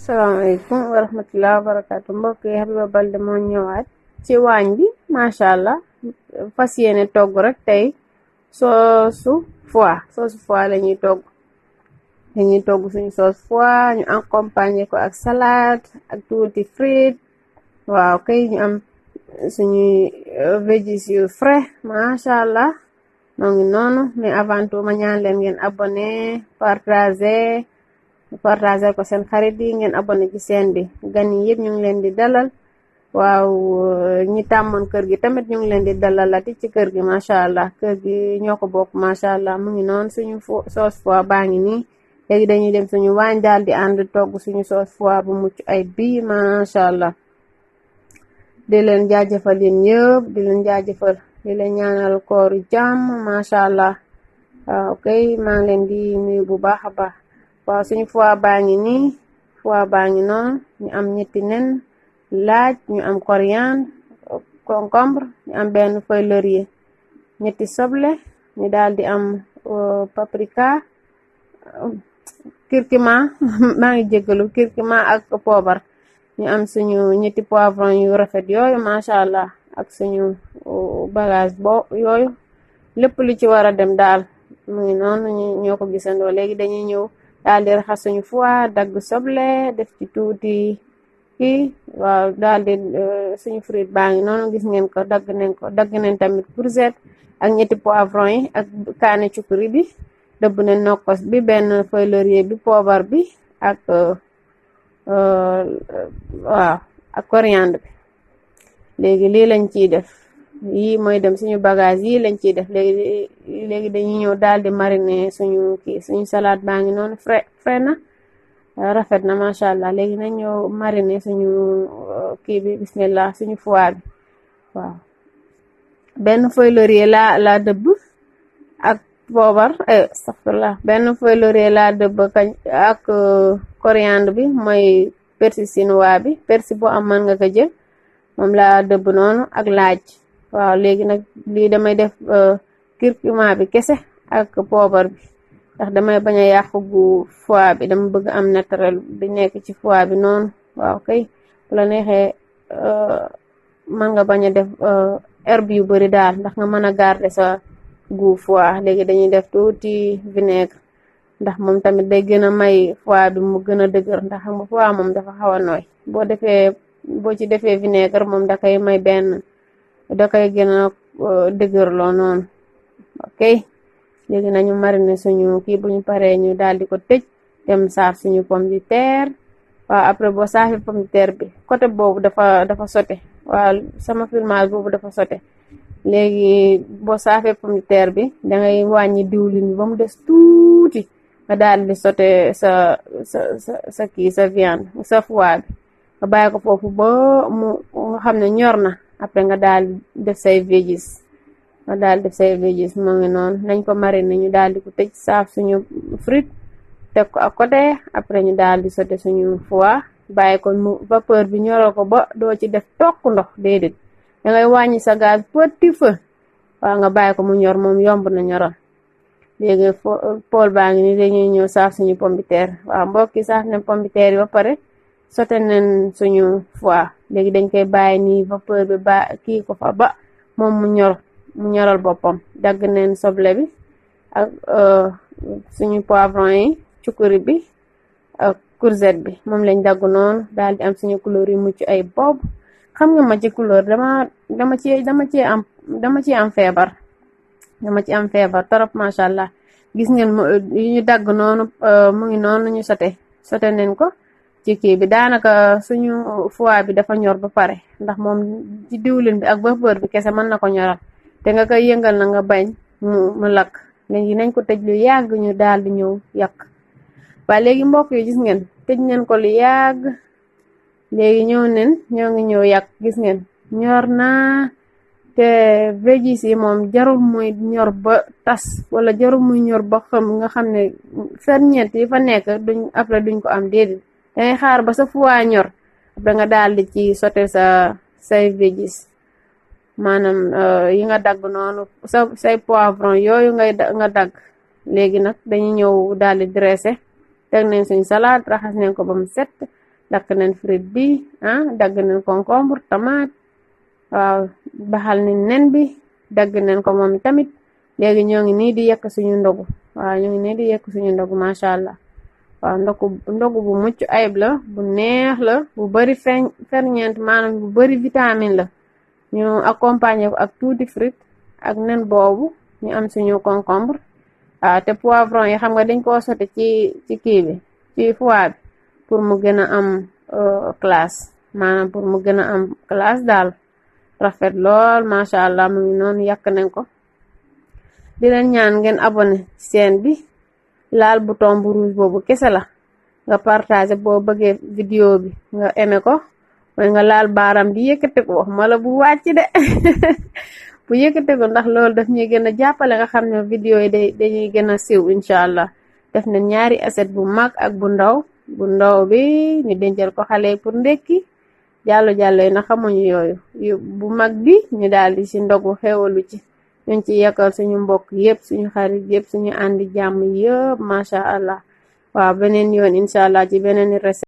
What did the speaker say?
Salaamaaleykum wa rahmatulah wa barakaatu mbokk yi Habiba Balde moo ñëwaat ci waañ bi macha allah fas yéene togg rek tey soosu foie la ñuy togg. dañuy togg suñu sauce foie ñu accompagner ko ak salade ak tuuti frite waaw kay ñu am suñuy veggies yu frais macha allah moo ngi noonu mais avant tout ma ñaan leen ngeen abonné partager ko seen xarit yi ngeen abonné ci seen bi gan yi yëpp ñu ngi leen di dalal waaw ñi tàmmoon kër gi tamit ñu ngi leen di dalalati ci kër gi macha allah kër gi ñoo ko bokk macha allah mu ngi noonu suñu sauce foie baa ngi nii léegi dañuy dem suñu waañ daal di ànd togg suñu sauce foie bu mucc ay bii macha allah di leen jaajëfal yéen yëpp di leen jaajëfal di leen ñaanal kooru jàmm macha allah waaw kay maa ngi leen di nuyu bu baax a baax waaw suñu foie baa ngi nii foie baa ngi noonu ñu am ñetti nen laaj ñu am coriandre concombre ñu am benn feuille laurier ñetti soble ñu daal di am paprika kirkima maa ngi jéggalu kirkima ak poobar ñu am suñu ñetti poivron yu rafet yooyu macha allah ak suñu bagage yooyu lépp lu ci war a dem daal mu ngi noonu ñoo ko gisandoo léegi dañuy ñëw daal di raxas suñu foie dagg soble def ci tuuti kii waaw daal di suñu frite baa ngi noonu gis ngeen ko dagg nañ tamit courgette ak ñetti poivron yi ak kaane cukuri bi dëbb ne nokkos bi benn feuille laurier bi poobar bi ak waaw ak coriandre bi léegi lii lañ ciy def yii mooy dem suñu bagage yii lañ ciy def léegi dañuy ñëw daal di mariner suñu salade baa ngi noonu frais na rafet na macha allah léegi nañ ñëw mariner suñu kii bi bismillah suñu foie bi waaw benn feuille laurier la dëbb ak poobar astaghfirullah benn feuille laurier la dëbb ak coriandre bi mooy persil chinois bi persil boo am mën nga ko jël moom laa dëbb noonu ak laaj waaw léegi nag lii damay def curcuma bi kese ak poobar bi ndax damay bañ a yàqu gu foie bi dama bëgg am naturel bi nekk ci foie bi noonu waaw kay bu la neexee mën nga bañ a def herbe yu bari daal ndax nga mën a garder sa gu foie léegi dañuy def tuuti vinaigre ndax moom tamit day gën a may foie bi mu gën a dëgër ndax xam nga foie moom dafa xaw a nooy boo ci defee vinaigre moom da koy may da koy gën a dëgërloo noonu ok léegi nañu mariner suñu kii bu ñu paree ñu daal di ko tëj dem saaf suñu pomme de terre waaw après boo saafee pomme de terre bi côté boobu dafa sauté waaw sama filmage boobu dafa sauté léegi boo saafee pomme de terre bi dangay wàññi diwlin bi ba mu des tuuti nga daal di sauté sa kii sa viande sa foie bi nga bàyyi ko foofu ba nga xam ne ñor na après nga daal def say veggies moo ngi noonu nañ ko mariner ñu daal di ko tëj saaf suñu frite teg ko à côté après ñu daal di sauté suñu foie bàyyi ko mu vapeur bi ñoral ko ba doo ci def tokk ndox déedéet dangay wàññi sa gaz petit feu waaw nga bàyyi ko mu ñor moom yomb na ñoral léegi pool baa ngi ni dañuy ñëw saaf suñu pomme de terre waaw mbokki saaf nañ pomme de terre yi ba pare sauté nañ suñu foie léegi dañ koy bàyyi nii vapeur bi kii ko fa ba moom mu ñoral boppam dagg neen soble bi ak suñu poivron yi cukuri bi ak courgette bi moom lañ dagg noonu daal di am suñu couleur yu mucc ay boobu xam nga ma ci couleur dama ci am feebar torop macha allah gis ngeen yu ñu dagg noonu mu ngi noonu ñu sauté neen ko ci kii bi daanaka suñu foie bi dafa ñor ba pare ndax moom ci diwlin bi ak vapeur bi kese mën na ko ñoral te nga koy yëngal na nga bañ mu lakk léegi nañ ko tëj lu yàgg ñu daal di ñëw yàq waaye léegi mbokk yi gis ngeen tëj neen ko lu yàgg léegi ñoo ngi ñëw yàq gis ngeen ñor na te veggies yi moom jarul muy ñor ba tas wala jarul muy ñor ba nga xam ne ferñeent yi fa nekk après duñ ko am déedéet dangay xaar ba sa foie ñor après nga daal di ci sauté say veggies maanaam yi nga dagg noonu say poivron yooyu nga dagg léegi nag dañuy ñëw daal di dressé teg nañ suñ salade raxas nañ ko ba mu set dakk nañ frite bi dagg nañ concombre tomate waaw baxal nañ nen bi dagg nañ ko moom tamit léegi ñoo ngi nii di yekk suñu ndogu waaw ñoo ngi nii di yekk suñu ndogu macha allah waaw ndogu bu mucc ayib la bu neex la bu bari ferñeent maanaam bu bari vitamine la ñu accompagner ko ak tuuti frite ak nen boobu ñu am suñu concombre te poivron yi xam nga dañ koo sote ci kii bi ci foie bi pour mu gën a am classe maanaam pour mu gën a am classe daal rafet lool macha allah mu ngi noonu yàq nañ ko di leen ñaan ngeen abonné chaîne bi laal bouton bu rouge boobu kese la nga partager boo bëggee vidéo bi nga aimé ko mooy nga laal baaram di yëkkate ko mala bu wàcc de bu yëkkate ko ndax loolu daf ñuy gën a jàppale nga xam ne vidéo yi dañuy gën a siiw incha allah def na ñaari assiette bu mag ak bu ndaw bi ñu dencal ko xale pour ndekki jàllo yi na xamuñu yooyu bu mag bi ñu daal di ci ndogu xewalu ci ñun ci yekkal suñu mbokk yépp suñu xarit yépp suñu àndi jàmm yépp macha allah waaw beneen yoon incha allah ci beneen recette